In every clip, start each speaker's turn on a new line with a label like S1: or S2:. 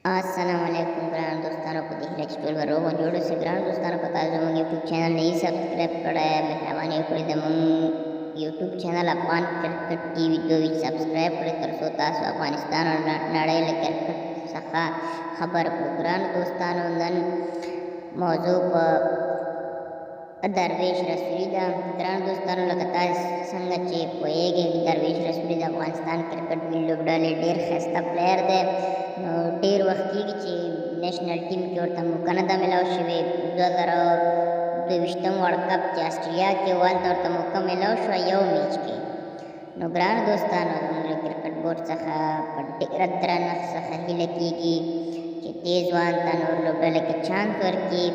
S1: السلام علیکم ګران دوستانو، په دې هیله چې ټول به روغ او جوړ اوسئ. ګران دوستانو، که تاسو زموږ یوټیوب چینل نه یي سبسکرایب کړی، مهرباني وکړئ زموږ یوټیوب چینل افغان کرکټ ټي وي 22 سبسکرایب کړئ، تر څو تاسو افغانستان او نړۍ له کرکټ څخه خبر کړو. ګران دوستانو، نن موضوع په درویش رسولي ده. ګران دوستانو، لکه تاسو څنګه چې پوهېږئ، درویش رسولي د افغانستان کرکټ ملي لوبډلې ډېر ښایسته پلیر دی. نو ډېر وخت کېږي چې نېشنل ټیم کې ورته موقع نه ده میلاو شوې. 2022 ورلډ کپ چې اسټرالیا کې و، هلته ورته موقع میلاو شوه یو میچ کې. نو ګرانو دوستانو، زموږ له کرکټ بورډ څخه په ډېره درنښت څخه هیله کېږي چې دې ځوان ته نور لوبډله کې چانس ورکړي.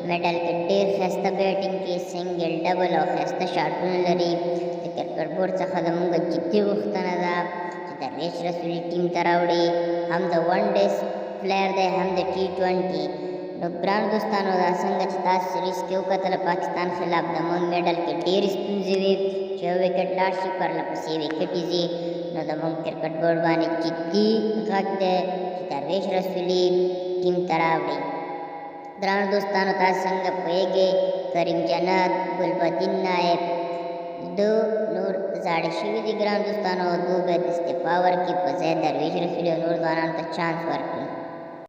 S1: میډل کې ډېر ښایسته بیټینګ کې، سنګل، ډبل او ښایسته شاټونه لري. د کرکټ بورډ څخه زموږ جدي غوښتنه ده چې درویش رسولي ټیم ته راوړي. هم د ون ډے پلیر دی، هم د ټي 20. نو ګرانو دوستانو، دا څنګه چې تاسو سیریز کې وکتله، پاکستان خلاف د موږ میډل کې ډېرې ستونزې وي چې یو ویکټ لاړ شي، پرله پسې ویکټې ځي. نو د موږ کرکټ بورډ باندې جدي غږ دی چې درویش رسولي ټیم ته راوړي. ګرانو دوستانو، تاسو څنګه پوهېږئ، کریم جنت، ګلبدین نایب دو نور زاړه شوي دي. ګران دوستانو، دوی باید استعفا ورکړي، په ځای درویش رسولي او نور ځوانانو ته چانس ورکړي.